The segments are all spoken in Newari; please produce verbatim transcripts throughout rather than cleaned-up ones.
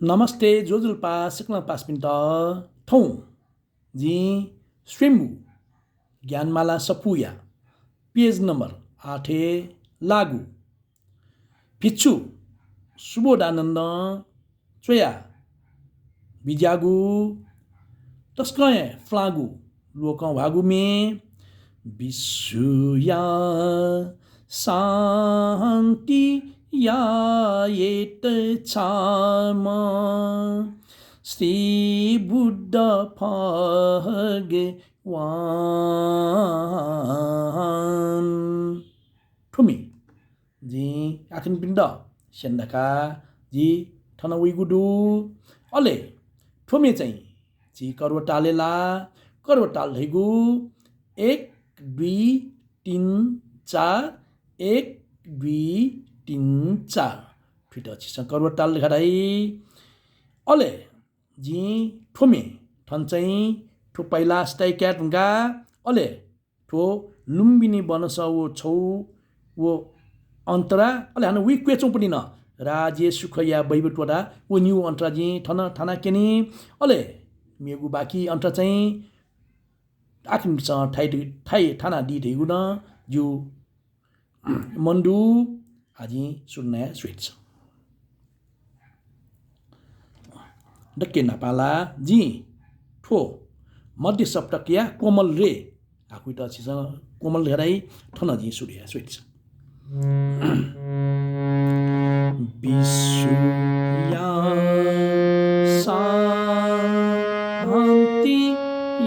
नमस्ते, ज्वजलपा सकलें पासापिन्त। थौं जिं स्वयम्भू ज्ञानमाला सफूया page number आठय् लाःगु भिक्षु सुबोधानन्दं च्वया बिज्याःगु तसकं हे फ्लाःगु लोकं ह्वाःगु म्ये, विश्वया शान्ति यायेत छाय्म्ह श्री बुद्ध भगवान। थ्व म्ये जिं आखिमपिन्त स्यने धकाः जि थन वइगु दु। अले थ्व म्ये चाहिँ झी करवा तालय् ला, करवा ताल धइगु एक दुई तीन चार, एक दुई तीन चार। थुइत छिसं करवा ताल धकाः धाइ। अले जिं थ्व म्ये थन चाहिँ थ्व पाइला स्थायी काये धुंकाः अले थ्व लुम्बिनी वनस व छौ व अन्तरा, अले हानं वइ क्वय् च्वंपनि नं राज्य सुखया वैभव त्वःता व निगू अन्तरा जिं थन थाना क्यनी। अले मेगु बाकी अन्तरा चाहिँ आखिमपिसं थाइ, थाइ थानादी धइगु नं जिगु मन दु। आः जिं सुरु याये स्वयाच्वना। दक्व न्हापां ला जिं थ्व मध्य सप्तकया कोमल रे, आखुइत छिसं कोमल रे धाइ, थन जिं सुरु याये स्वयाच्वना। विश्वया शान्ति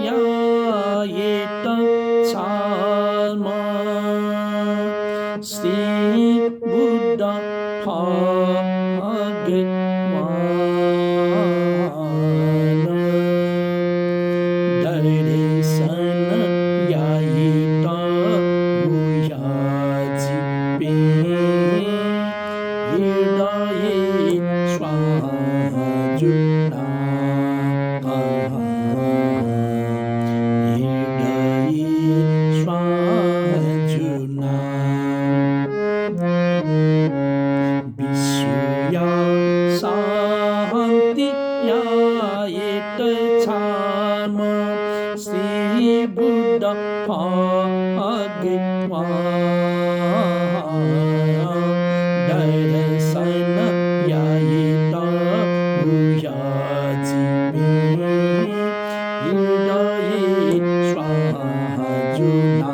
यायेत छाय्म्ह श्री बुद्ध भगवान। दर्शन यायेत हुया जिपिं हृदय स्वाहा जुना। हृदय स्वाहा जुना। विश्वया शान्ति यायेत छाय्म्ह श्री बुद्ध भगवान। दर्शन यायेत हुया जिपिं हृदय स्वाहा जुना।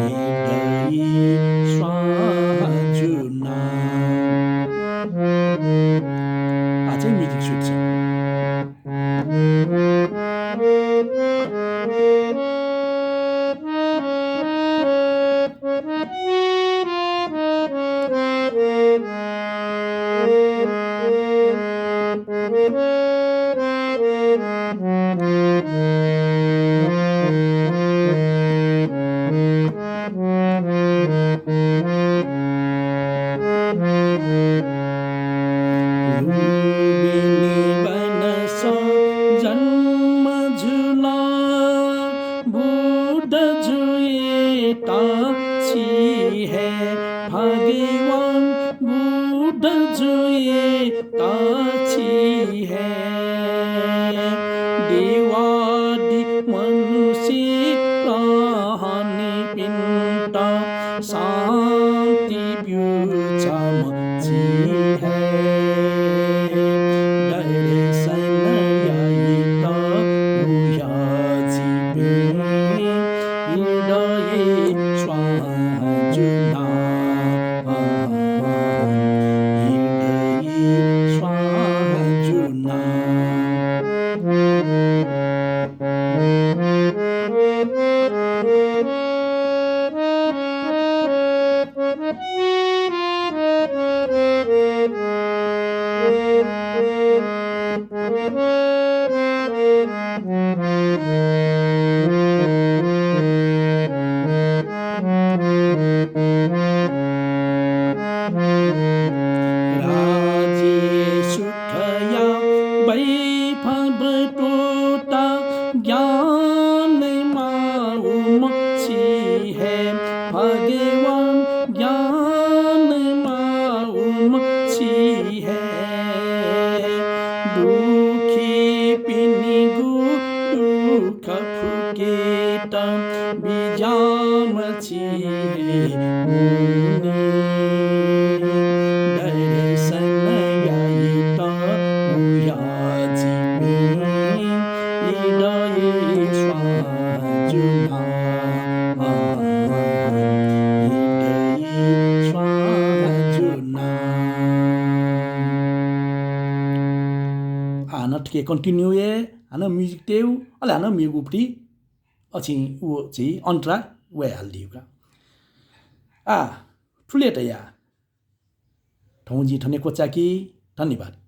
हृदय स्वाहा जुना। आः चाहिँ music switch। लुम्बिनी वनस जन्म जुल बुद्ध जुइत छि हे भगवान बुद्ध जुइत छि हे देवादि मनुष्य प्राणीपिन्त शान्ति ब्यूछम्ह छि हे। दर्शन याइत हुया जिपिं हृदय स्वाहा जुना। हृदय स्वाहा हे मुनि, दर्शन याइत उया जिमि, हृदय स्वाजुना, हृदय स्वाजुना। हानं थुके continue हे, हानं music तेउ, अले हानं मेगु पति अझ व चाहिँ अन्तरा वये हालादिउ का। आ, थुलि तया थौं जिं थन हे क्वचाकी। धन्यवाद।